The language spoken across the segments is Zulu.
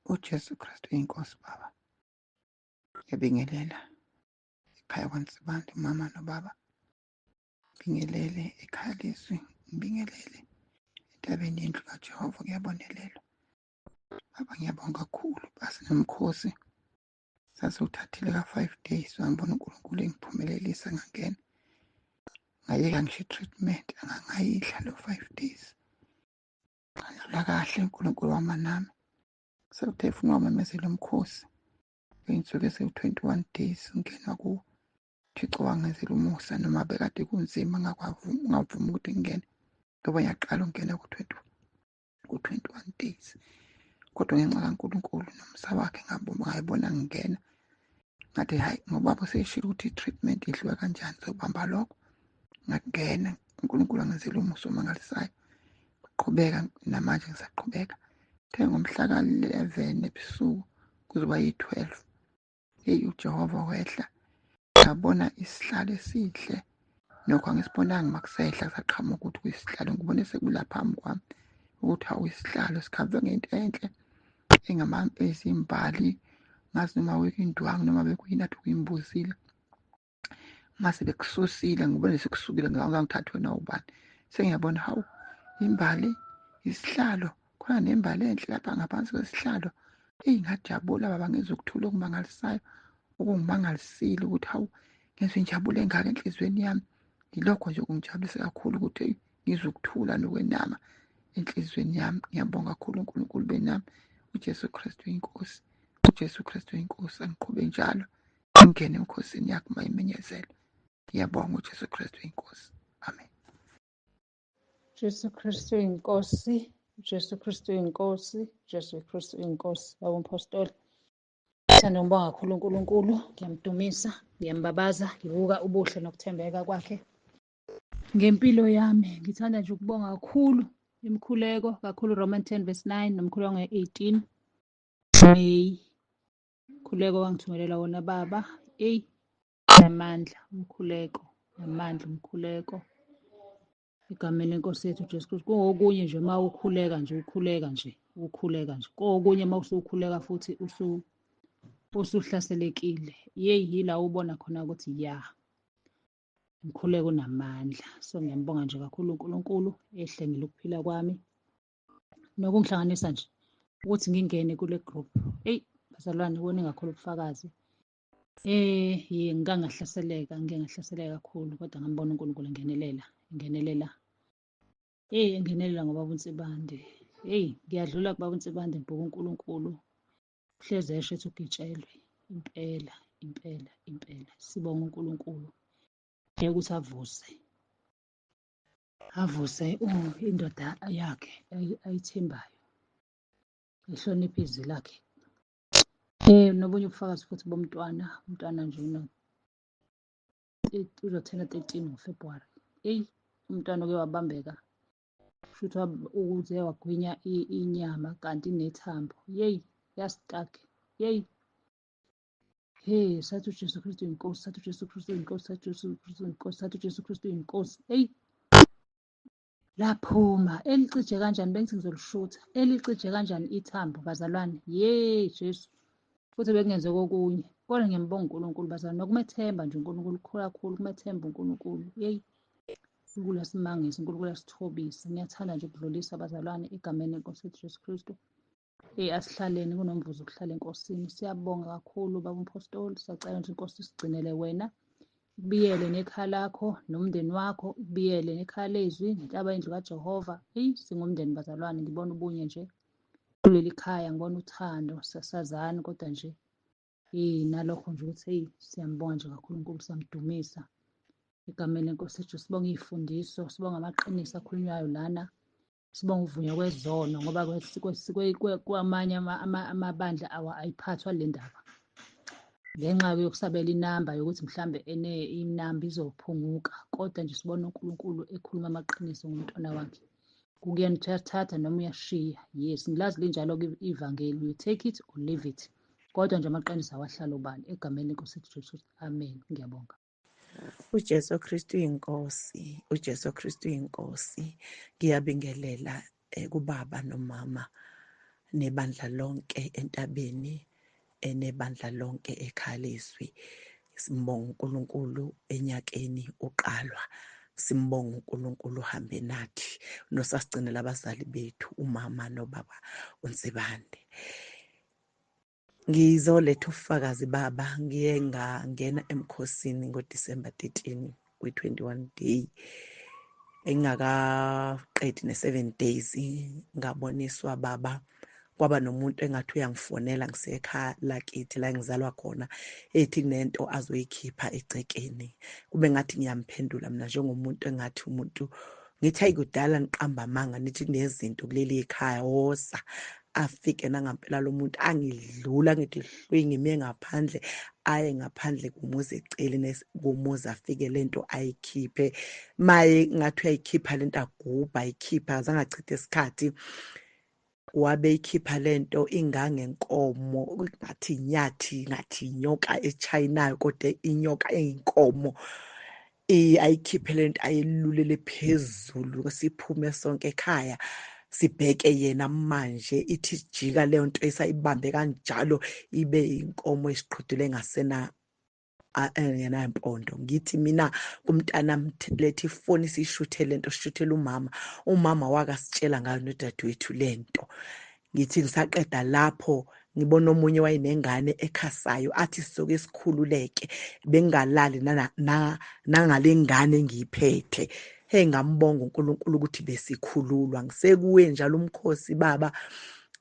UJesu Kristu inkosi baba. Ngiyabingelela ekhaya kwaNsibande, mama nobaba. Ngibingelele ekhaya lezwi, ngibingelele entabeni yendlu kaJehova kuyabonelelwa. Baba ngiyabonga kakhulu basinomkhosi sasiwuthathile ka-5 days wangibona uNkulunkulu engiphumelelisa ngangena. Ngayeka ngisho i-treatment angangayidla lo 5 days. Ngadlula kahle uNkulunkulu wama nami. Sekuthe funa wamemezela umkhosi ngey'nsuku eziwu-21 days ngingenwa kuwo. Thixo wangenzela umusa noma bekade kunzima ngavuma ukuthi ngingene ngoba ngiyaqala ukungena ku-21 days. Kodwa ngenxa kaNkulunkulu nomusa wakhe ngayibona ngingena. Ngathi hhayi ngoba useshilo ukuthi i-treatment idliwa kanjani zobamba lokho. Ngakungena uNkulunkulu angenzela umusa omangalisayo. Qhubeka namanje ngisaqhubeka. Kuthe ngomhla ka-11 ebusuku kuzoba yi-12. Eyi uJehova wehla ngabona isihlalo esihle nokho angisibonanga makusehla kusaqhamuka ukuthi kuyisihlalo ngibone sekula phambi kwami ukuthi hawu isihlalo sikhavwe ngento enhle ezimbali ngazi noma bekuyindwangu noma bekuyini athi kuyimbuzile mase bekususile ngibone sekusukile ngangithathwe nawubani sengiyabona hawu imbali isihlalo khona nembali enhle lapha ngaphansi kwesihlalo. Eyi ngajabula baba ngezwe ukuthula okumangalisayo okungimangalisile ukuthi hawu ngezwe injabulo engaka enhliziyweni yami. Yilokho nje kungijabulisa kakhulu ukuthi ngizwe ukuthula nokwenama enhliziyweni yami. Ngiyabonga kakhulu uNkulunkulu benami. uJesu Kristu inkosi, uJesu Kristu inkosi angiqhube njalo ngingene emkhosini yakhe mayimenyezelwe. Ngiyabonga uJesu Kristu inkosi. Amen. Jesu Kristu inkosi, Jesu Kristu inkosi, Jesu Kristu inkosi. Baba umpostoli, ngithanda ukubonga kakhulu uNkulunkulu, ngiyamdumisa, ngiyambabaza, ngibuka ubuhle nokuthembeka kwakhe ngempilo yami. Ngithanda nje ukubonga kakhulu imikhuleko, kakhulu Roman 10 verse 9 nomkhuleko nge-18 May. Umkhuleko wangithumelela wona baba, eyi namandla umkhuleko, namandla umkhuleko. Egameni lenkosi yethu uJesu Kristu. Kungokunye nje uma ukhuleka nje ukhuleka nje ukhuleka nje. Kokunye uma usukhuleka futhi usuhlaselekile. Yeyi yila ubona khona ukuthi ya umkhuleko unamandla. So ngiyambonga nje kakhulu uNkulunkulu ehlengile ukuphila kwami nokungihlanganisa nje ukuthi ngingene kule group. Eyi bazalwane kuningi kakhulu ubufakazi. Ngike ngahlaseleka, ngike ngahlaseleka kakhulu kodwa ngambona uNkulunkulu engenelela, engenelela. Eyi engenelela ngobaba uNsibande. Eyi ngiyadlula kubaba uNsibande ngibheka uNkulunkulu. Uhlezi esho ethi ugitshelwe. Impela, impela, impela. Sibonga uNkulunkulu ukuthi avuse. Avuse indoda yakhe ayithembayo. Ehloniphe izwi lakhe. Nobunye ubufakazi futhi bomntwana, umntwana nje uzothena 13 ngoFebruwari. Eyi, umntwana uke wabambeka, kusho ukuthi ukuze wagwinya inyama kanti inethambo. Yeyi, ya-stuck. Yeyi. Hey, sathi uJesu Kristu inkosi, sathi uJesu Kristu inkosi, sathi uJesu Kristu inkosi, sathi uJesu Kristu inkosi. Eyi. Laphuma elicije kanjani, bengithi ngizolishutha, elicije kanjani ithambo bazalwane. Ye Jesu, futhi bekungenzeka okunye kodwa ngiyambonga uNkulunkulu bazalwane, nokumethemba nje uNkulunkulu kakhulu, ukumethemba uNkulunkulu. Yeyi, uNkulunkulu asimangise, uNkulunkulu asithobise. Ngiyathanda nje ukudlulisa bazalwane egameni lenkosi yethu Jesu Kristu. Eyi, asihlaleni kunomvuzo ukuhlala enkosini. Siyabonga kakhulu baba umpostoli, siyacela nje inkosi isigcinele wena, ikubiyele nekhaya lakho nomndeni wakho, ikubiyele nekhaya lezwi nentaba yendlu kaJehova. Eyi, singumndeni bazalwane, ngibona ubunye nje kuleli khaya, ngibona uthando, siyasazana kodwa nje eyi nalokho nje ukuthi eyi siyambonga nje kakhulu uNkulunkulu, siyamdumisa egameni lenkosi yethu. Sibonga iy'fundiso, sibonga amaqiniso akhulunywayo lana, sibonga ukuvunywa kwezono ngoba kwamanye amabandla ayiphathwa le ndaba ngenxa yokusabela inamba yokuthi mhlambe ene inamba izophunguka, kodwa nje sibona uNkulunkulu ekhuluma amaqiniso ngomntwana wakhe. Kukuyena ukuthi uyathatha noma uyashiya. Yes, ngilazi linjalo-ke ivangeli, you take it or leave it. Kodwa nje amaqiniso awahlala obani egameni lenkosi yethu Jesu. Amen. Ngiyabonga. uJesu Kristu inkosi, uJesu Kristu inkosi. Ngiyabingelela kubaba nomama nebandla lonke entabeni, nebandla lonke eKhaya Lezwi. Simbonga uNkulunkulu enyakeni uqalwa, simbonga uNkulunkulu uhambe nathi nosasigcinela abazali bethu umama nobaba uNsibande. Ngizoletha ubufakazi baba, ngiye ngangena emkhosini ngoDisemba 13 kwi-21 day, engingakaqedi ne-7 days ngaboniswa baba. Kwaba nomuntu engathi uyangifonela ngisekhaya lakithi la engizalwa khona, ethi kunento azoyikhipha egcekeni. Kube ngathi ngiyamphendula mina njengomuntu engathi umuntu, ngithi hayi kudala niqamba amanga nithi kunezinto kuleli khaya, woza. Afike nangampela lo muntu angidlula, ngithi hlwi ngime ngaphandle, aye ngaphandle kumuzi eceleni kumuzi, afike lento ayikhiphe. Maye ngathi uyayikhipha lento, agubha ayikhipha, azange achithe isikhathi, wabe ikhipha lento ingangenkomo, ngathi inyathi, ngathi inyoka echayinayo, kodwa inyoka eyinkomo. Ayikhiphe lento ayelulele phezulu, siphume sonke ekhaya sibheke yena manje. Ithi jika leyo nto esayibambe kanjalo ibe inkomo esiqhudule ngasena engenampondo. Ngithi mina kumntana lethi ifoni siyishuthe lento, sishuthele umama, umama wakasitshela ngayo nodadewethu lento. Ngithi ngisaqeda lapho ngibona omunye wayenengane ekhasayo, athi sizoke sikhululeke, bengalali nangale ngane engiyiphethe. Hey, ngambonga uNkulunkulu ukuthi besikhululwa. Ngisekuwe njalo umkhosi baba,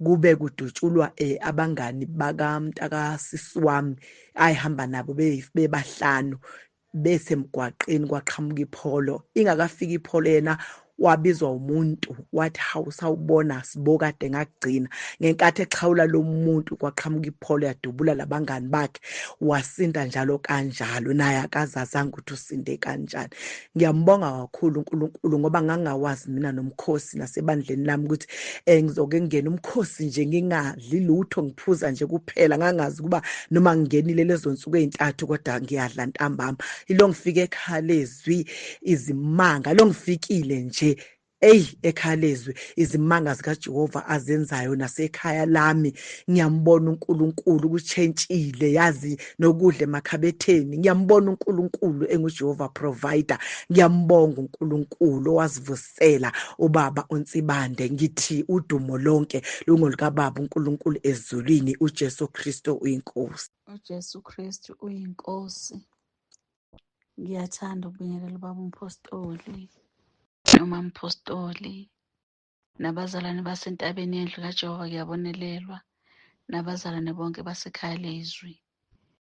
kube kudutshulwa abangani bakamntakasisi wami ayihamba nabo bebahlanu besemgwaqeni, kwaqhamuka ipholo. Ingakafiki ipholo yena wabizwa umuntu wathi hawu sawubona sibo kade ngakugcina. Ngenkathi exhawula lo muntu kwaqhamuka ipholo yadubula labangani bakhe, wasinda njalo kanjalo, naye akazazanga ukuthi usinde kanjani. Ngiyambonga kakhulu uNkulunkulu ngoba ngangawazi mina nomkhosi nasebandleni lami ukuthi ngizoke ngingene umkhosi nje ngingadli lutho, ngiphuza nje kuphela. Ngangazi ukuba noma ngingenile lezo nsuku ezintathu kodwa ngiyadla ntambama. Ilo ngifike ekhaya lezwi izimanga, lo ngifikile nje eyi ekhaya lezwi izimanga zikaJehova azenzayo nasekhaya lami. Ngiyambona uNkulunkulu ukutshentshile, yazi nokudla emakhabetheni. Ngiyambona uNkulunkulu enguJehova provider. Ngiyambonga uNkulunkulu owasivusela ubaba uNsibande. Ngithi udumo lonke lungolukababa uNkulunkulu ezulwini, uJesu Kristu uyinkosi. UJesu Kristu uyinkosi. Ngiyathanda ukubingelela ubaba umpostoli noma mpostoli nabazalwane basentabeni yendlu kaJehova, kuyabonelelwa nabazalwane bonke basekhaya lezwi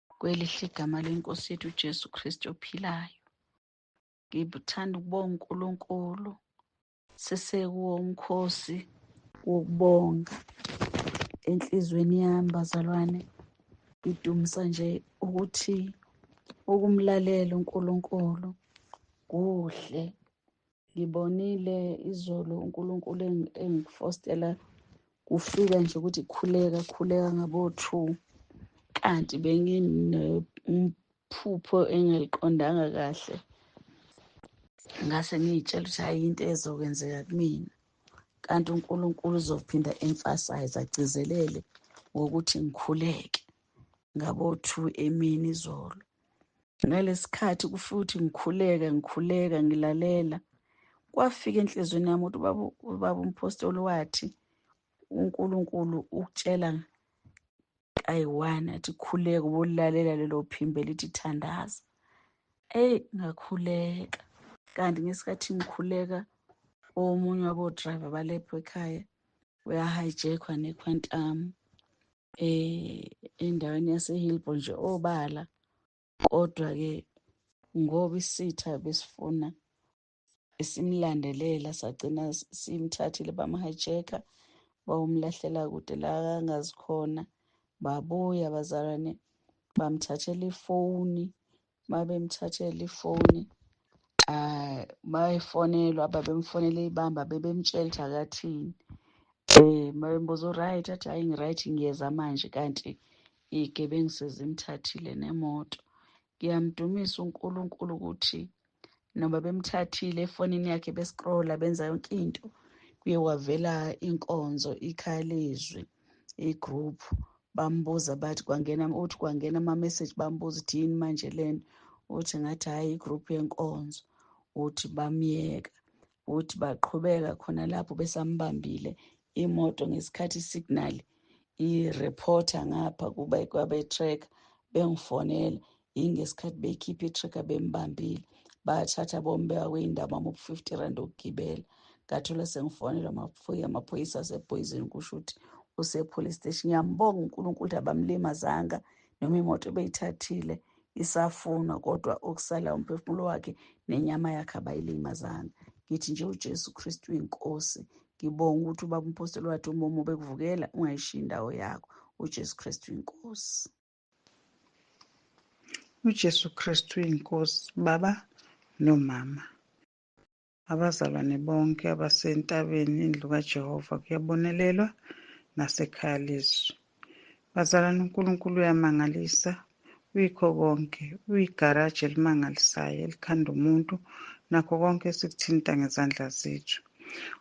kwelihle igama lenkosi yethu uJesu Kristu ophilayo. Ngithanda ukubonga uNkulunkulu, sesekuwo umkhosi wokubonga enhlizweni yami bazalwane. Ngidumisa nje ukuthi ukumlalela uNkulunkulu kuhle. Ngibonile izolo uNkulunkulu engifostela kufika nje ukuthi khuleka khuleka ngabo-2, kanti benginephupho engaliqondanga kahle. Ngase ngiyitshela ukuthi hayi into ezokwenzeka kumina, kanti uNkulunkulu uzophinda emphasize agcizelele ngokuthi ngikhuleke ngabo-2 emini izolo. Ngalesikhathi futhi ngikhuleka ngikhuleka ngilalela, kwafika enhliziyweni yami ukuthi ubaba umpostoli wathi uNkulunkulu ukutshela kayi-1 athi khuleka, ubulalela lelo phimbo elithi thandaza. Eyi ngakhuleka, kanti ngesikhathi ngikhuleka omunye wabo driver balepho ekhaya uyahijackwa neQuantum endaweni yaseHillbrow nje obala, kodwa ke ngoba isitha besifuna simlandelela sagcina simthathile bamhijacka bawumlahlela kude la angazi khona. Babuya bazalwane bamthathela ifoni, mabemthathela ifoni bayifonelwa, babemfonela ibamba bebemtshela ukuthi akathini. Mabembuza right, athi hayi ngi-right ngiyeza manje, kanti iy'gebengu sezimthathile nemoto. Ngiyamdumisa uNkulunkulu ukuthi noma bemthathile efonini yakhe bescrolla benza yonke into, kuye kwavela inkonzo ikhaya lezwi. I-group bambuza bathi kwangena, uthi kwangena ama-message, bambuza ukuthi yini manje lena, uthi ngathi hhayi i-group yenkonzo. Uthi bamyeka, uthi baqhubeka khona lapho besambambile imoto ngesikhathi i-signal i-reporter ngapha kuba kwabe-tracker bengifonela, yingesikhathi beyikhipha i-tracker bembambile, bathatha bombeka kwey'ndaba ama-50 rand okugibela. Ngathola sengifonelwa amaphoyisa asePoison, kusho ukuthi use-police station. Ngiyambonga uNkulunkulu ukuthi abamlimazanga, noma imoto beyithathile isafunwa, kodwa okusala umphefumulo wakhe nenyama yakhe abayilimazanga. Ngithi nje uJesu Kristu uyinkosi. Ngibonga ukuthi ubaba umpostoli wathi uma bekuvukela ungayishiyi indawo yakho. uJesu Kristu uyinkosi. UJesu Kristu uyinkosi, baba nomama. Abazalwane bonke abasentabeni indlu kaJehova kuyabonelelwa nasekhaya lezwi. Bazalwane, uNkulunkulu uyamangalisa, uyikho konke, uyigaraji elimangalisayo elikhanda umuntu nakho konke esikuthinta ngezandla zethu.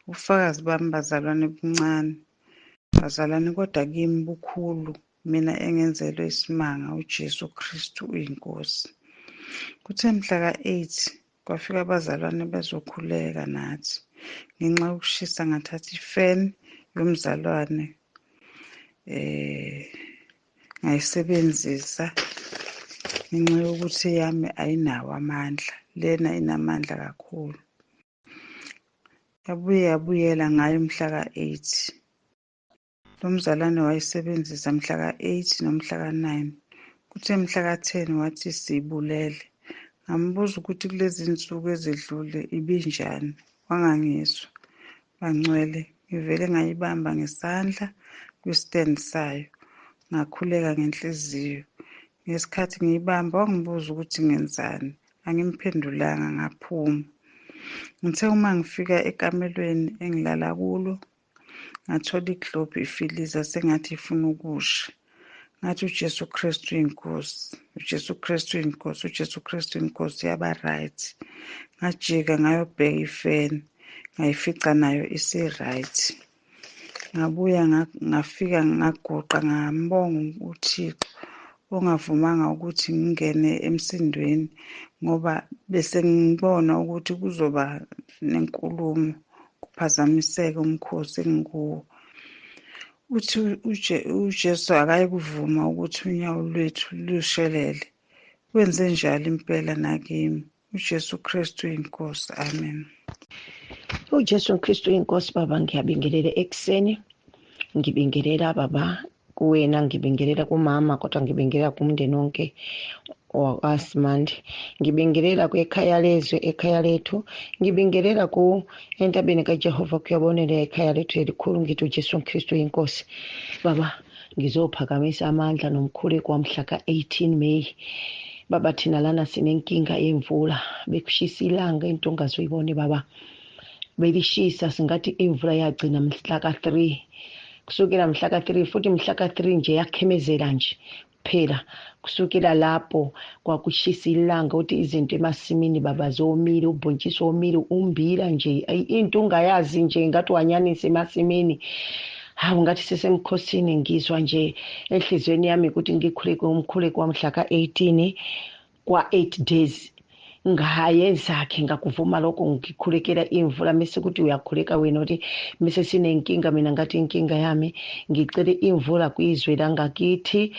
Ubufakazi bami bazalwane buncane, bazalwane, kodwa kimi bukhulu, mina engenzelwe isimanga, uJesu Kristu uyinkosi. Kuthe mhla ka-8 kwafika abazalwane bezokhuleka nathi. Ngenxa yokushisa ngathatha ifeni yomzalwane ngayisebenzisa ngenxa yokuthi yami ayinawo amandla, lena inamandla kakhulu. Yabuye yabuyela ngayo mhla ka-8. Lo mzalwane wayisebenzisa mhla ka-8 nomhla ka-9. Kuthe mhla ka-10 wathi siyibulele. Ngambuza ukuthi kulezi nsuku ezedlule ibinjani, wangangizwa. Bangcwele, ngivele ngayibamba ngesandla kwi-stand sayo, ngakhuleka ngenhliziyo. Ngesikhathi ngiyibamba wangibuza ukuthi ngenzani, angimphendulanga ngaphuma. Ngithe uma ngifika ekamelweni engilala kulo, ngathola iglobhu ifiliza sengathi ifuna ukusha. Ngathi uJesu Kristu uyinkosi, uJesu Kristu uyinkosi, uJesu Kristu uyinkosi, yaba right. Ngajika ngayobheka ifeni, ngayifica nayo isi-right. Ngabuya ngafika ngaguqa ngambonga uThixo ongavumanga ukuthi ngingene emsindweni, ngoba bese ngibona ukuthi kuzoba nenkulumo kuphazamiseke umkhosi engikuwo. Uthi uJesu akayikuvuma ukuthi unyawo lwethu lushelele. Wenze njalo impela nakimi. uJesu Kristu uyinkosi. Amen. uJesu Kristu uyinkosi. Baba, ngiyabingelela ekuseni, ngibingelela baba kuwena, ngibingelela kumama, kodwa ngibingelela kumndeni wonke wakwaSimande, ngibingelela kwekhaya lezwe, ekhaya lethu, ngibingelela ku entabeni kaJehova kuyabonela ekhaya lethu elikhulu. Ngithi uJesu Kristu uyinkosi. Baba, ngizophakamisa amandla nomkhuleko wamhla ka-18 May. Baba, thina lana sinenkinga yemvula, bekushisa ilanga into ongazoyibone baba, belishisa singathi imvula yagcina mhla ka-3, kusukela mhla ka-3 futhi mhla ka-3 nje yakhemezela nje kuphela. Kusukela lapho kwakushisa ilanga ukuthi izinto emasimini baba zomile, ubhontshisi womile, umbila nje into ungayazi nje ngathi wanyanisa emasimini. Hawu, ngathi sisemkhosini. Ngizwa nje enhliziyweni yami ukuthi ngikhuleke umkhuleko wamhla ka-18 kwa-8 days ngayenzakhe, ngakuvuma lokho, ngikhulekela imvula. Mese kuthi uyakhuleka wena uthi mese sinenkinga, mina ngathi inkinga yami ngicele imvula kwizwe langakithi,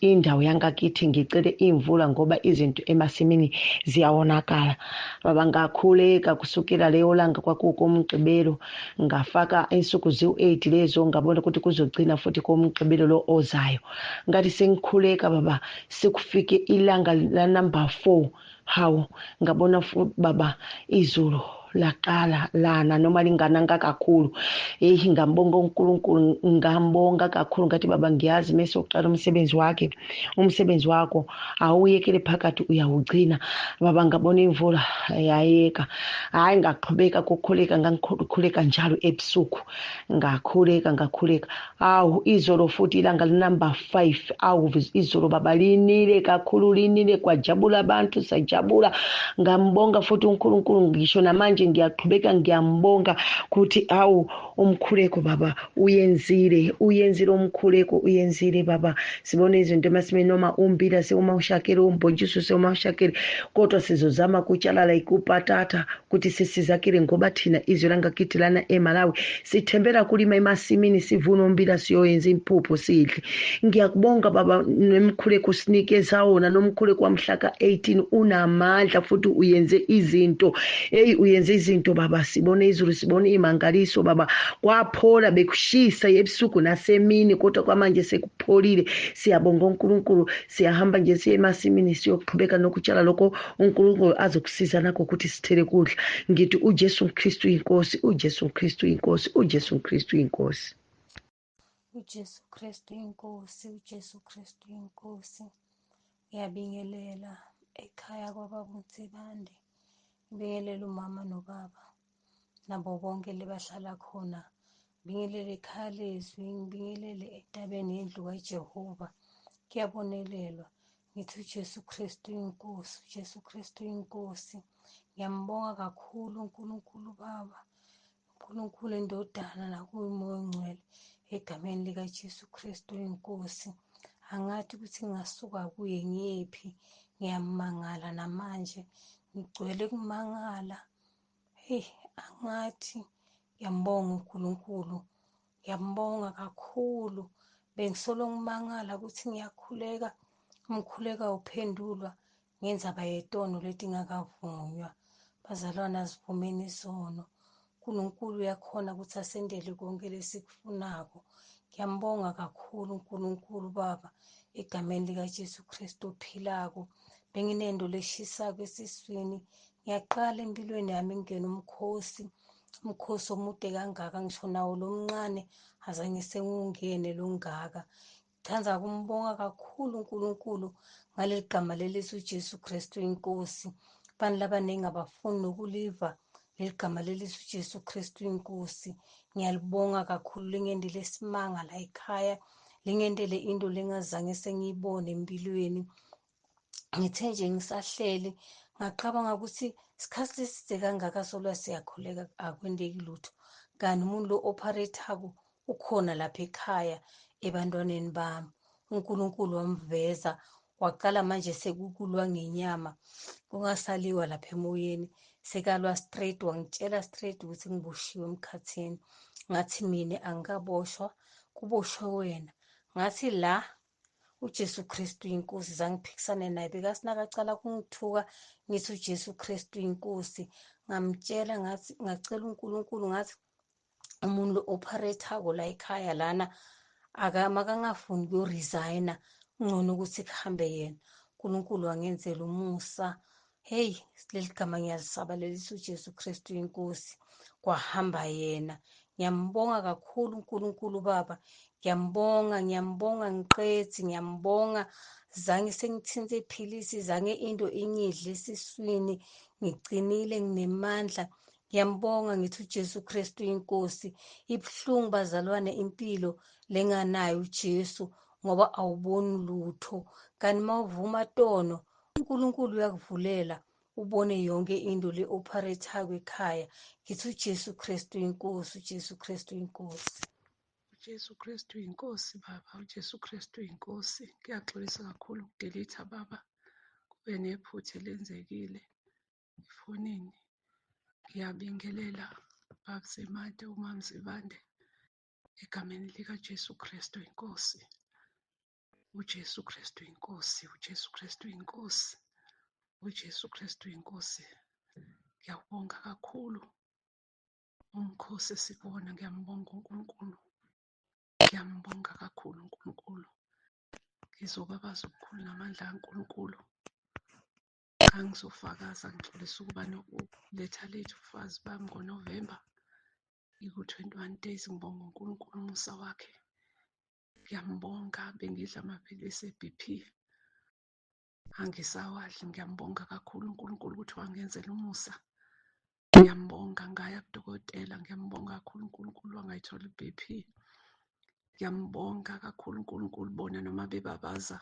indawo yangakithi ngicele imvula ngoba izinto emasimini ziyawonakala. Baba, ngakhuleka kusukela leyo langa, kwakukomgqibelo, ngafaka insuku ziwu-8 lezo, ngabona ukuthi kuzogcina futhi komgqibelo lo ozayo. Ngathi sengikhuleka baba, sekufike ilanga la number 4, hawu, ngabona baba izulu laqala lana noma lingananga kakhulu. Eyi, ngambonga uNkulunkulu, ngambonga kakhulu. Ngathi baba, ngiyazi mese uqala umsebenzi wakhe, umsebenzi wakho awuyekele phakathi, uyawugcina baba. Ngabona imvula yayeka, hhayi, ngaqhubeka kukhuleka, ngangikhuleka njalo ebusuku, ngakhuleka ngakhuleka. Awu, izolo futhi ilanga linumber 5, awu, izolo baba linile kakhulu, linile kwajabula abantu, sajabula. Ngambonga futhi uNkulunkulu, ngisho namanje Namanje ngiyaqhubeka ngiyambonga ukuthi awu umkhuleko baba uyenzile, uyenzile umkhuleko, uyenzile baba. Sibone izinto emasimini noma umbila sewumawushakele, umbhontshisi sewumawushakele, kodwa sizozama kutshala like upatata ukuthi sisizakele, ngoba thina izwe langakithi lana eMalawi sithembela kulima emasimini, sivune umbila siyoyenza impuphu sidle. Ngiyakubonga baba nemkhuleko sinikeza wona, nomkhuleko wamhla ka-18 unamandla futhi uyenze izinto. Hey, uyenze izinto baba, sibone izulu, sibone imangaliso baba. Kwaphola, bekushisa ebusuku nasemini, kodwa kwamanje sekupholile. Siyabonga uNkulunkulu, siyahamba nje siye emasimini siyoqhubeka nokutshala lokho uNkulunkulu azokusiza nakho ukuthi sithele kudla. Ngithi uJesu Kristu inkosi, uJesu Kristu inkosi, uJesu Kristu inkosi. uJesu Kristu inkosi, uJesu Kristu inkosi. Ngiyabingelela ekhaya kwababa uNsibande, ngibingelela umama nobaba nabo bonke lebahlala khona, ngibingelele ekhaya lezwi, ngibingelele entabeni yendlu kaJehova. Kuyabonelelwa, ngithi uJesu Kristu inkosi, uJesu Kristu inkosi. Ngiyambonga kakhulu uNkulunkulu Baba, uNkulunkulu indodana nakuMoya oNgcwele, egameni likaJesu Kristu inkosi. Angathi ukuthi ngingasuka kuye ngiyephi, ngiyamangala namanje, ngigcwele kumangala. Hey, angathi ngiyambonga uNkulunkulu, ngiyambonga kakhulu. Bengisolo ngimangala ukuthi ngiyakhuleka, umkhuleko awuphendulwa ngenzaba yetono letingakavunywa. Bazalwane, asivumeni isono. uNkulunkulu uyakhona ukuthi asendele konke lesikufunako. Ngiyambonga kakhulu uNkulunkulu Baba, egameni likaJesu Kristu ophilako. Benginento leshisako esiswini. Ngiyaqala empilweni yami ngingena umkhosi, umkhosi omude kangaka, ngisho nawo lo mncane azange sengungene longaka. Ngithanda ukumbonga kakhulu uNkulunkulu ngaleli gama leli uJesu Kristu inkosi. Abantu labaningi abafuni nokuliva leli gama leli uJesu Kristu inkosi. Ngiyalibonga kakhulu, lingendele isimanga la ekhaya, lingendele into lengazange sengiyibone empilweni. Ngithe nje ngisahleli ngacabanga ukuthi isikhathi leside kangaka solwa siyakhuleka akwendeki lutho, kanti umuntu lo operator ukhona lapha ekhaya ebantwaneni bami. uNkulunkulu wamveza, waqala manje sekukulwa ngenyama, kungasaliwa lapha emoyeni, sekalwa straight. Wangitshela straight ukuthi ngiboshiwe emkhathini. Ngathi mina angikaboshwa, kuboshwe wena. Ngathi la uJesu Kristu inkosi, zangiphikisane naye, bekasinakacala kungithuka, ngithi uJesu Kristu inkosi. Ngamtshela ngathi ngacela uNkulunkulu, ngathi umuntu operator la ekhaya lana makangafuni ukuyoresigna, ngcono ukuthi kuhambe yena. uNkulunkulu wangenzela umusa. Hey, leli gama ngiyalisabalalisa uJesu Kristu inkosi. Kwahamba yena. Ngiyambonga kakhulu uNkulunkulu Baba, ngiyambonga, ngiyambonga ngiqethi, ngiyambonga. Zange sengithinte iphilisi, zange into ingidle esiswini, ngiqinile, nginemandla. Ngiyambonga ngithi uJesu Kristu inkosi. Ibuhlungu bazalwane impilo lenganayo uJesu, ngoba awuboni lutho. Kanti mawuvuma tono, uNkulunkulu uyakuvulela ubone yonke into le operator ekhaya. Ngithi uJesu Kristu inkosi, uJesu Kristu inkosi. uJesu Kristu inkosi baba, uJesu Kristu inkosi. Ngiyaxolisa kakhulu ukudelete baba, kube nephutha elenzekile efonini. Ngiyabingelela baba Nzimande, umama Nzimande, egameni likaJesu Kristu inkosi. uJesu Kristu inkosi, uJesu Kristu inkosi, uJesu Kristu inkosi. Ngiyabonga kakhulu umkhosi esikuwona, ngiyambonga uNkulunkulu, ngiyambonga kakhulu uNkulunkulu. Ngizobabaza ubukhulu namandla kaNkulunkulu. Cha, ngizofakaza, ngixolisa ukuba nokuletha lethu ubufazi bami ngoNovemba, iku-21 days. Ngibonga uNkulunkulu umusa wakhe, ngiyambonga. Bengidla amaphilisi e-BP, angisawadli. Ngiyambonga kakhulu uNkulunkulu ukuthi wangenzela umusa. Ngiyambonga, ngaya kudokotela. Ngiyambonga kakhulu uNkulunkulu wangayithola i-BP. Ngiyambonga kakhulu uNkulunkulu, bona noma bebabaza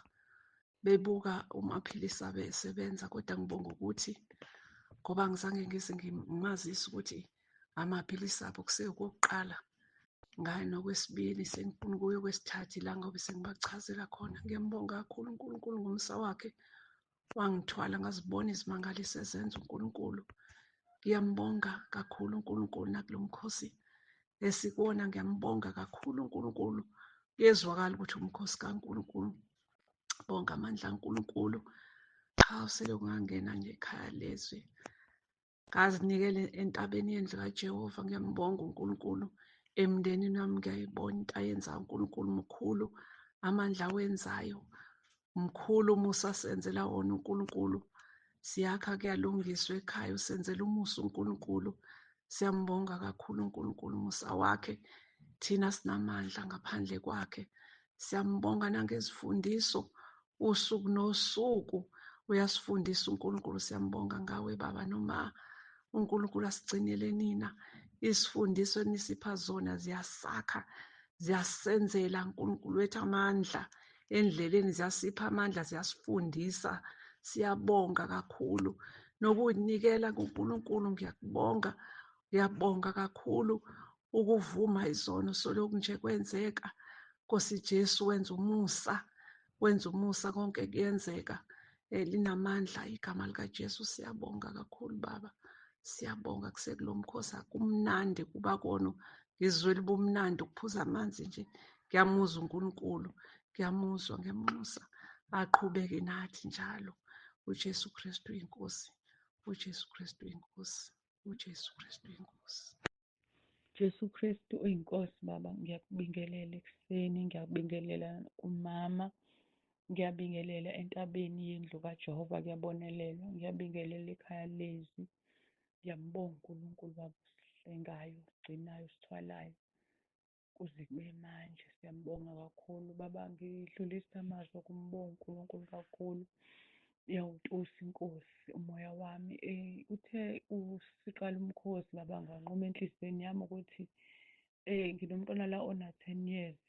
bebuka umaphilisi abe esebenza, kodwa ngibonga ukuthi Ngoba angizange ngize ngimazise ukuthi amaphilisi abo kusekukokuqala ngayo nokwesibili sengifuna ukuya kwesithathu la ngoba sengibachazela khona. Ngiyambonga kakhulu uNkulunkulu ngomusa wakhe, wangithwala ngazibona izimangaliso ezenza uNkulunkulu. Ngiyambonga kakhulu uNkulunkulu nakulo mkhosi esikuwona, ngiyambonga kakhulu uNkulunkulu. Kuyezwakala ukuthi umkhosi kaNkulunkulu, bonke amandla kaNkulunkulu. Hawu, selokhu ngangena nje ekhaya lezwi, ngazinikela entabeni yendlu kaJehova. Ngiyambonga uNkulunkulu emndenini wami, ngiyayibona into ayenzayo uNkulunkulu mkhulu, amandla awenzayo mkhulu, umusa asenzela wona uNkulunkulu. Siyakha kuyalungiswa ekhaya, usenzela umusa uNkulunkulu. Siyambonga kakhulu uNkulunkulu umusa wakhe, thina sinamandla ngaphandle kwakhe. Siyambonga nangezifundiso usuku nosuku, uyasifundisa uNkulunkulu. Siyambonga ngawe baba noma uNkulunkulu asigcinele nina. Isifundiso enisipha zona ziyasakha, ziyasenzela uNkulunkulu wethu amandla endleleni, ziyasipha amandla, ziyasifundisa. Siyabonga kakhulu nokuyinikela kuNkulunkulu. Ngiyakubonga, ngiyabonga kakhulu ukuvuma izono solokhu nje kwenzeka. Nkosi Jesu, wenza umusa, wenza umusa, konke kuyenzeka. Linamandla igama likaJesu. Siyabonga kakhulu baba, siyabonga kusekulo mkhosi. Akumnandi kuba kono, ngizwela ubumnandi ukuphuza amanzi nje. Ngiyamuzwa uNkulunkulu, ngiyamuzwa, ngiyamnxusa aqhubeke nathi njalo. uJesu Kristu inkosi, uJesu Kristu inkosi, uJesu Kristu inkosi. Jesu Kristu uyinkosi baba, ngiyakubingelela ekuseni, ngiyakubingelela kumama, ngiyabingelela entabeni yendlu kaJehova, kuyabonelelwa, ngiyabingelela ekhaya lezwi. Ngiyambonga uNkulunkulu baba osihlengayo, osigcinayo, osithwalayo kuze kube manje. Siyambonga kakhulu baba, ngidlulisa amazwi okumbonga uNkulunkulu kakhulu. Iyawutusa inkosi umoya wami. Uthe usiqala umkhosi baba, nganquma enhliziyweni yami ukuthi nginomntwana la ona-10 years.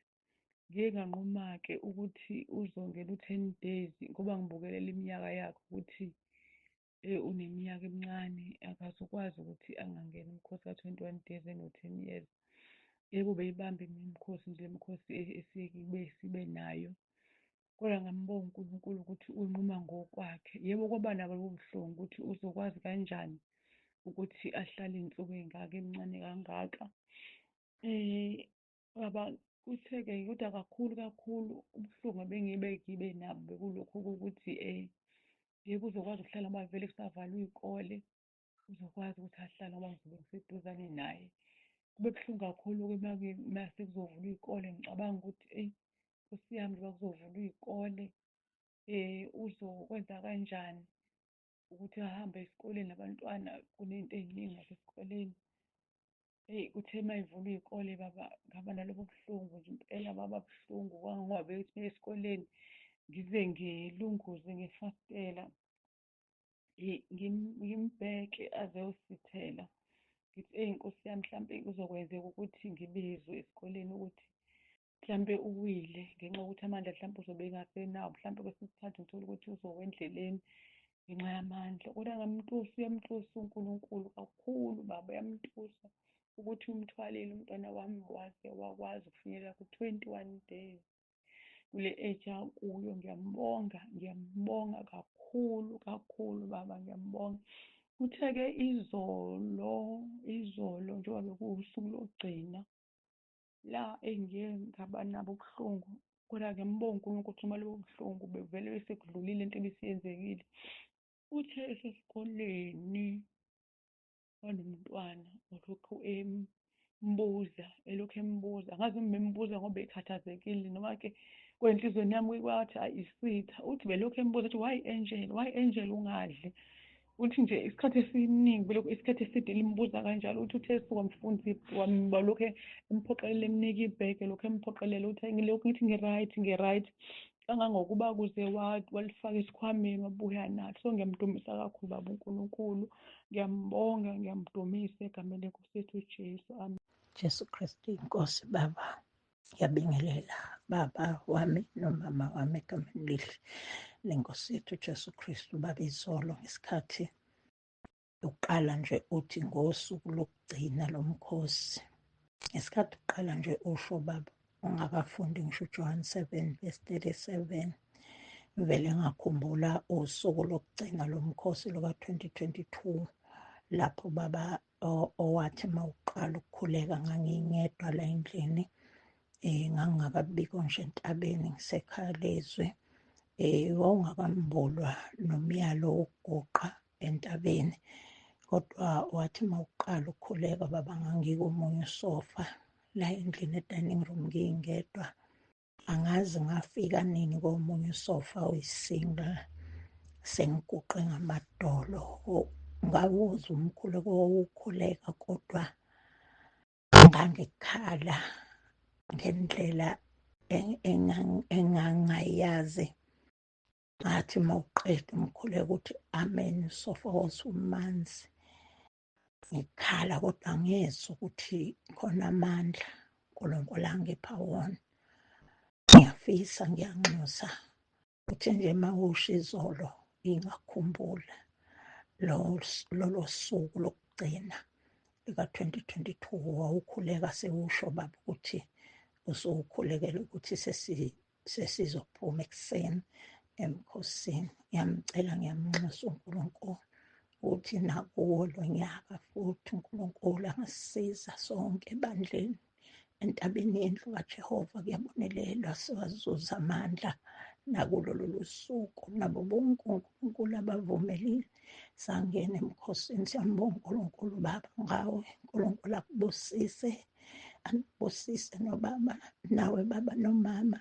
Ngike nganquma-ke ukuthi uzongena u-10 days ngoba ngibukelela iminyaka yakhe ukuthi uneminyaka emincane, akazukwazi ukuthi angangena umkhosi ka-21 days eno-10 years. Yebo, beyibamba imikhosi nje, imikhosi esike sibe nayo. Kodwa ngambonga uNkulunkulu ukuthi unquma ngokwakhe. Yebo, kwaba nabo ubuhlungu ukuthi uzokwazi kanjani ukuthi ahlale iy'nsuku ey'ngaka emncane kangaka. Baba, kuthe-ke kodwa kakhulu kakhulu ubuhlungu ebengibe ngibe nabo bekulokhu kokuthi yebo uzokwazi ukuhlala ngoba vele kusavalwe iy'kole, uzokwazi ukuthi ahlale ngoba ngizobe ngiseduzane naye. Kube buhlungu kakhulu-ke mase kuzovulwa iy'kole, ngicabanga ukuthi eyi Nkosi yami njengoba kuzovulwa iy'kole uzokwenza kanjani ukuthi ahambe esikoleni nabantwana, kuney'nto ey'ningi nasesikoleni. Eyi, kuthe uma ivulwa iy'kole baba, ngaba nalobo buhlungu nje impela baba buhlungu kangangoba bethi uma esikoleni ngize ngilunguze ngefasitela ngimbheke aze ayosithela. Ngithi eyi Nkosi yami, mhlampe kuzokwenzeka ukuthi ngibizwe esikoleni ukuthi mhlampe uwile ngenxa yokuthi amandla mhlampe uzobe engasenawo, mhlampe kwesinye isikhathi ngithole ukuthi uzowa endleleni ngenxa yamandla. Kodwa ngamtusa, uyamtusa uNkulunkulu kakhulu baba, uyamtusa ukuthi umthwalile umntwana wami waze wakwazi ukufinyelela ku-21 days kule age akuyo. Ngiyambonga, ngiyambonga kakhulu kakhulu baba, ngiyambonga. Kuthe-ke izolo, izolo njengoba bekuwusuku lokugcina la engiye ngaba nabo ubuhlungu, kodwa ngiyambonga uNkulunkulu ukuthi noma lobo buhlungu bevele sekudlulile into ebisiyenzekile. Uthe esesikoleni banomntwana olokhu embuza, elokhu embuza, angazi noma bembuza ngoba ekhathazekile noma-ke kwenhliziyweni yami kwathi hhayi isitha. Uthi belokhu embuza ukuthi why Angel, why Angel ungadli? Uthi nje isikhathi esiningi belokhu isikhathi eside limbuza kanjalo. Uthi uthe esuka mfundisi balokhu emphoqelela emnika ibhege, lokhu emphoqelela uthi ngilokhu ngithi ngi-right, ngi-right, kangangokuba kuze walifaka esikhwameni wabuya nalo. So ngiyamdumisa kakhulu baba uNkulunkulu, ngiyambonga, ngiyamdumisa egameni lenkosi yethu uJesu, amen. Jesu Kristu inkosi baba, ngiyabingelela baba wami nomama wami egameni lihle lenkosi yethu Jesu Kristu. Baba, izolo ngesikhathi Uqala nje uthi ngosuku lokugcina lomkhosi. Ngesikhathi uqala nje usho baba ungakafundi ngisho uJohn 7 verse 37, vele ngakhumbula usuku lokugcina lomkhosi luka-2022 lapho baba owathi mawuqala ukukhuleka ngangingedwa la endlini, ngangingakabikho nje entabeni ngisekhaya lezwe, wawungakambulwa nomyalo wokuguqa entabeni, kodwa wathi mawuqala ukukhuleka baba ngangikomunye usofa la endlini e-dining room ngingedwa. Angazi ngafika nini komunye usofa oyi-single, sengiguqe ngamadolo, ngawuzwa umkhuleko wawukhuleka, kodwa ngangikhala ngendlela engangayazi. Ngathi mawuqeda umkhuleko uthi amen, usofa wawusumanzi, ngikhala kodwa ngezwa ukuthi khona amandla uNkulunkulu angipha wona. Ngiyafisa, ngiyanxusa ukuthi nje mawusho izolo ingakhumbula lolo suku lokugcina lika-2022 wawukhuleka sewusho baba ukuthi usukhulekela ukuthi sesizophuma ekuseni emkhosini. Ngiyamcela, ngiyamnxusa uNkulunkulu ukuthi nakuwo lo nyaka futhi uNkulunkulu angasisiza sonke ebandleni entabeni yendlu kaJehova kuyabonelelwa, siwazuza amandla nakulo lolu suku, nabo bonke uNkulunkulu abavumelile sangena emkhosini. Siyambonga uNkulunkulu baba ngawe, uNkulunkulu akubusise, anibusise nobaba nawe baba nomama.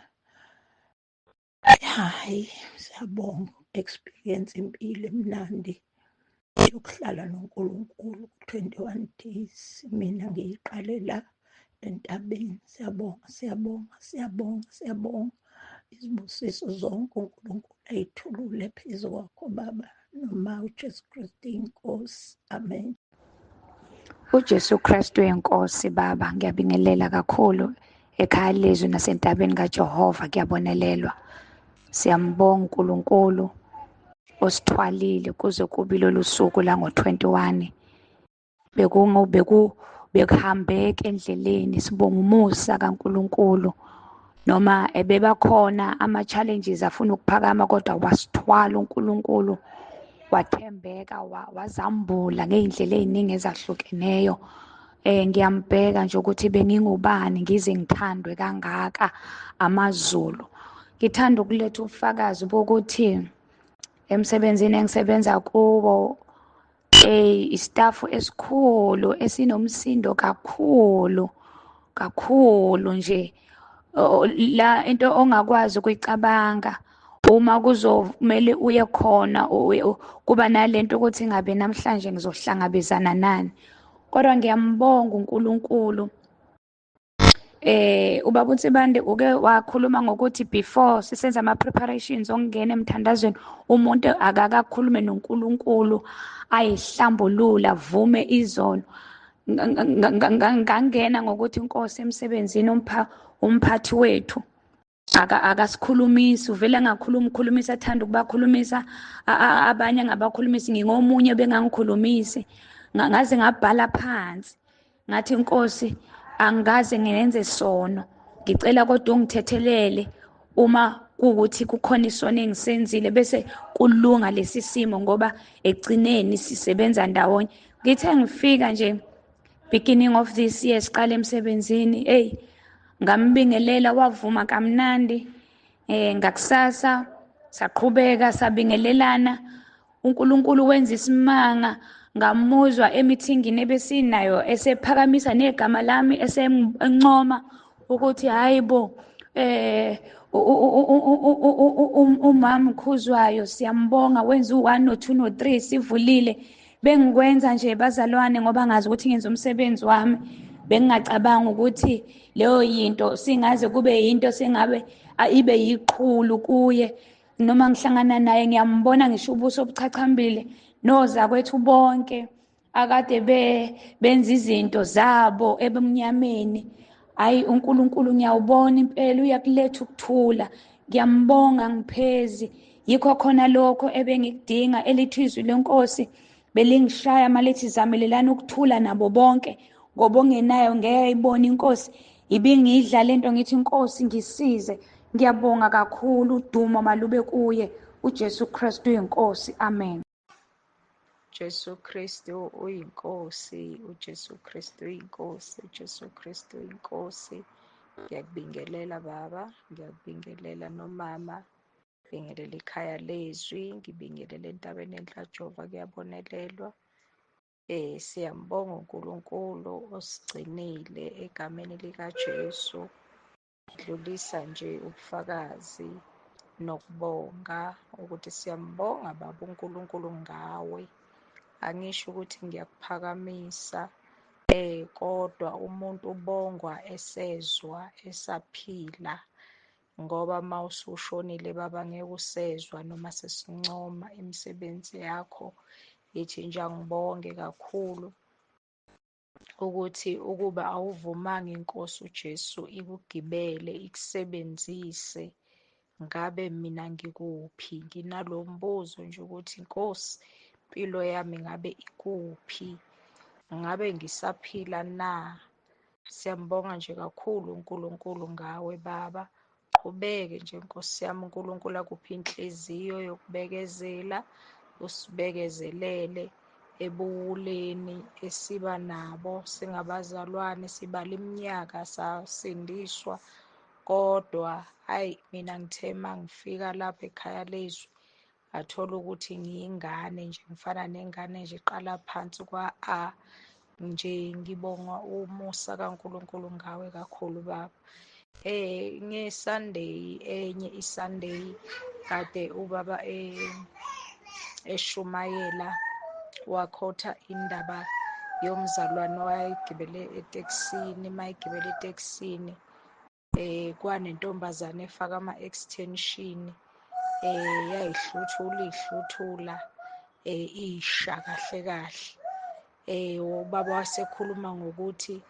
Hayi, siyabonga experience impilo emnandi yokuhlala noNkulunkulu 21 days. Mina ngiyiqale la entabeni. Siyabonga, siyabonga, siyabonga, siyabonga. Izibusiso zonke uNkulunkulu ayithulule phezu kwakho baba noma uJesu Kristu inkosi. Amen. UJesu Kristu inkosi baba, ngiyabingelela kakhulu ekhaya lezwi nasentabeni kaJehova kuyabonelelwa. Siyambonga uNkulunkulu osithwalile kuze kube lolu suku la ngo-21. Bekuhambeka endleleni, sibonga umusa kaNkulunkulu. Noma ebebakhona ama-challenges afuna ukuphakama, kodwa wasithwala uNkulunkulu, wathembeka, wazambula ngey'ndlela ey'ningi ezahlukeneyo. Ngiyambheka nje ukuthi bengingubani ngize ngithandwe kangaka amaZulu. Ngithanda ukuletha ubufakazi bokuthi emsebenzini engisebenza kuwo, istafu esikhulu esinomsindo kakhulu kakhulu nje, la into ongakwazi ukuyicabanga uma kuzomele uye khona, kuba nalento ukuthi ngabe namhlanje ngizohlangabezana nani. Kodwa ngiyambonga uNkulunkulu. Ubaba uNsibande uke wakhuluma ngokuthi before sisenza ama preparations okungena emthandazweni, umuntu akakakhulume noNkulunkulu, ayihlambulula, avume izono. Ngangena ngokuthi inkosi emsebenzini umphathi wethu akasikhulumisi, uvele angakhuluma, ukhulumisa athanda ukubakhulumisa abanye angabakhulumisi, ngingomunye bengangikhulumisi. Ngaze ngabhala phansi ngathi inkosi angikaze ngenze sono, ngicela kodwa ungithethelele uma kuwukuthi kukhona isono engisenzile, bese kulunga lesi simo ngoba egcineni sisebenza ndawonye. Ngithe ngifika nje beginning of this year siqala emsebenzini, hey, ngambingelela wavuma kamnandi. Ngakusasa saqhubeka sabingelelana, uNkulunkulu wenza isimanga. Ngamuzwa emithingini ebesinayo esephakamisa negama lami, esencoma ukuthi hayibo, umama uKhuzwayo siyambonga, wenza u1 no2 no3 sivulile. Bengikwenza nje bazalwane ngoba ngazi ukuthi ngenza umsebenzi wami, bengingacabanga ukuthi leyo yinto singaze kube yinto sengabe ibe yiqhulu kuye. Noma ngihlangana naye ngiyambona ngisho ubuso obuchachambile, nozakwethu bonke akade benza izinto zabo ebumnyameni. Hayi, uNkulunkulu ngiyawubona impela uyakuletha ukuthula. Ngiyambonga ngiphezi, yikho khona lokho ebengikudinga, elithi izwi lenkosi Belingishaya malithi zamelelani ukuthula nabo bonke, ngoba ongenayo ngeke ayibone inkosi. Ibingidla lento ngithi Nkosi ngisize. Ngiyabonga kakhulu, udumo malube kuye uJesu Kristu uyinkosi. Amen. Jesu Kristu uyinkosi, uJesu Kristu uyinkosi, uJesu Kristu uyinkosi. Ngiyakubingelela baba, ngiyakubingelela nomama, ngibingelela ikhaya lezwi, ngibingelela entabeni enhla Jehova kuyabonelelwa. Siyambonga uNkulunkulu osigcinile egameni likaJesu. Dlulisa nje ubufakazi nokubonga ukuthi siyambonga baba uNkulunkulu ngawe. Angisho ukuthi ngiyakuphakamisa kodwa umuntu ubongwa esezwa esaphila, ngoba uma usushonile baba ngeke usezwa noma sesincoma imisebenzi yakho. Ngithi nje angibonge kakhulu ukuthi ukuba awuvumanga inkosi uJesu ikugibele ikusebenzise, ngabe mina ngikuphi? Nginalo mbuzo nje ukuthi Nkosi, impilo yami ngabe ikuphi? Ngabe ngisaphila na? Siyambonga nje kakhulu uNkulunkulu ngawe baba. Qhubeke nje Nkosi yami, uNkulunkulu akuphe inhliziyo yokubekezela, usibekezelele ebuwuleni esiba nabo singabazalwane, sibala iminyaka sasindiswa, kodwa hayi mina ngithe mangifika lapha ekhaya lezwi ngathola ukuthi ngiyingane nje, ngifana nengane nje iqala phansi kwa-A nje. Ngibonga umusa kaNkulunkulu ngawe kakhulu baba. Nge-Sunday, enye i-Sunday kade ubaba eshumayela, wakhotha indaba yomzalwane owayegibele etekisini. Mayegibele etekisini kwanentombazane efaka ama-extension, yayihluthula ihluthula isha kahle kahle. Ubaba wasekhuluma ngokuthi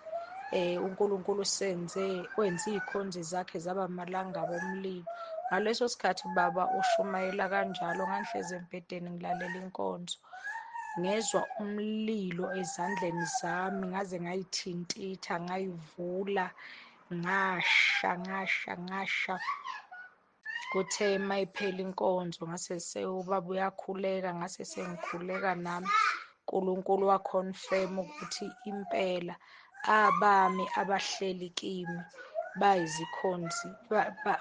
uNkulunkulu senze wenza iy'khonzi zakhe zaba amalangabi omlilo. Ngaleso sikhathi baba ushumayela kanjalo, ngangihlezi embhedeni ngilalela inkonzo, ngezwa umlilo ezandleni zami, ngaze ngayithintitha ngayivula, ngasha ngasha ngasha. Kuthe mayiphela inkonzo ngase ubaba uyakhuleka, ngase sengikhuleka nami, uNkulunkulu waconfirm ukuthi impela abami abahleli kimi bayizikhonzi,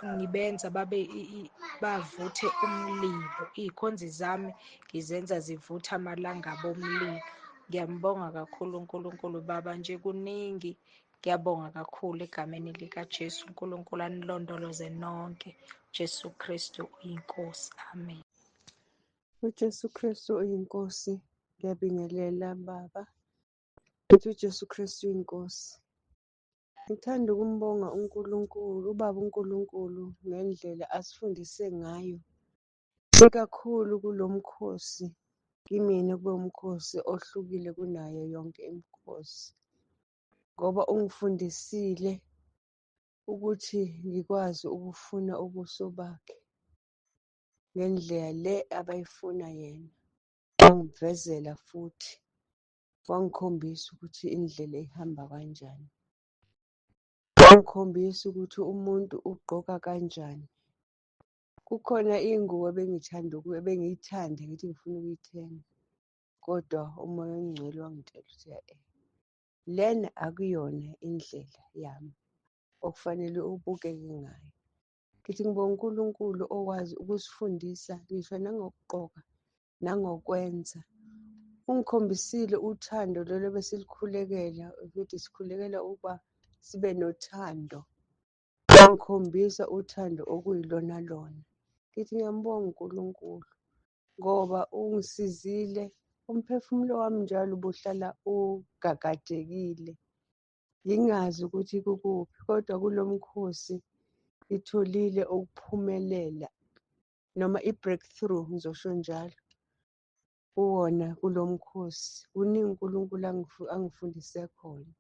ngibenza babe bavuthe umlilo. Iy'khonzi zami ngizenza zivuthe amalangabi omlilo. Ngiyambonga kakhulu uNkulunkulu baba, nje kuningi. Ngiyabonga kakhulu egameni likaJesu. uNkulunkulu anilondoloze nonke. Jesu Kristu uyinkosi. Amen. UJesu Kristu uyinkosi. Ngiyabingelela baba. Ngithi uJesu Kristu uyinkosi. Ngithanda ukumbonga uNkulunkulu, ubaba uNkulunkulu ngendlela asifundise ngayo. Ikakhulu kulo mkhosi, kimina kube umkhosi ohlukile kunayo yonke imikhosi. Ngoba ungifundisile ukuthi ngikwazi ukufuna ubuso bakhe ngendlela le abayifuna yena. Wangivezela futhi wangikhombisa ukuthi indlela ihamba kanjani. Wangikhombisa ukuthi umuntu ugqoka kanjani. Kukhona ingubo ebengithanda ebengiyithanda ngithi ngifuna ukuyithenga, kodwa uMoya oNgcwele wangitshela ukuthi lena akuyona indlela yami okufanele ubukeke ngayo. Ngithi ngibonga uNkulunkulu okwazi ukusifundisa ngisho nangokugqoka nangokwenza. Ungikhombisile uthando lolu ebesilikhulekela, ukuthi sikhulekela ukuba sibe nothando. Wangikhombisa uthando okuyilona lona. Ngithi ngiyambonga uNkulunkulu ngoba ungisizile. Umphefumulo wami njalo ubuhlala ugagadekile, ngingazi ukuthi kukuphi, kodwa kulo mkhosi ngitholile ukuphumelela noma i-breakthrough, ngizosho njalo, kuwona kulo mkhosi. Kuningi uNkulunkulu angifundise khona.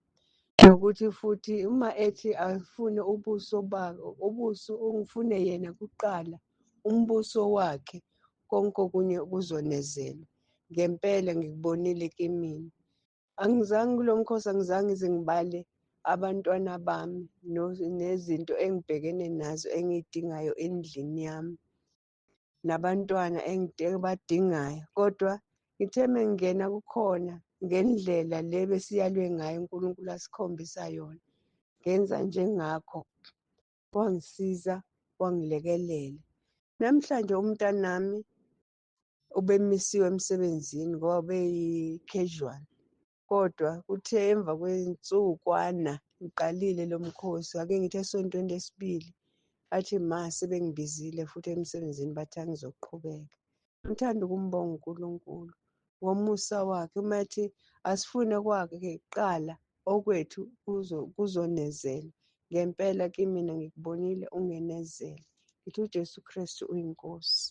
Nokuthi futhi uma ethi afune ubuso bakhe, ubuso ungifune yena kuqala, umbuso wakhe, konke okunye kuzonezelwa. Ngempela ngikubonile kimina. Angizange kulo mkhosi, angizange ngize ngibale abantwana bami nezinto engibhekene nazo engiy'dingayo endlini yami, nabantwana engibadingayo. Kodwa ngithe mengingena kukhona ngendlela le besiyalwe ngayo uNkulunkulu asikhombisa yona, ngenza njengakho, wangisiza, wangilekelela. Namhlanje umntanami ubemisiwe emsebenzini ngoba ubeyi-casual, kodwa kuthe emva kwensukwana ngiqalile lo mkhosi, ake ngithi esontweni lesibili, athi ma sebengibizile futhi emsebenzini bathi angizoqhubeka. Ngithanda ukumbonga uNkulunkulu ngomusa wakhe, uma ethi asifune kwakhe kuqala, okwethu kuzonezela. Ngempela kimina ngikubonile ungenezela. Ngithi uJesu Kristu uyiNkosi.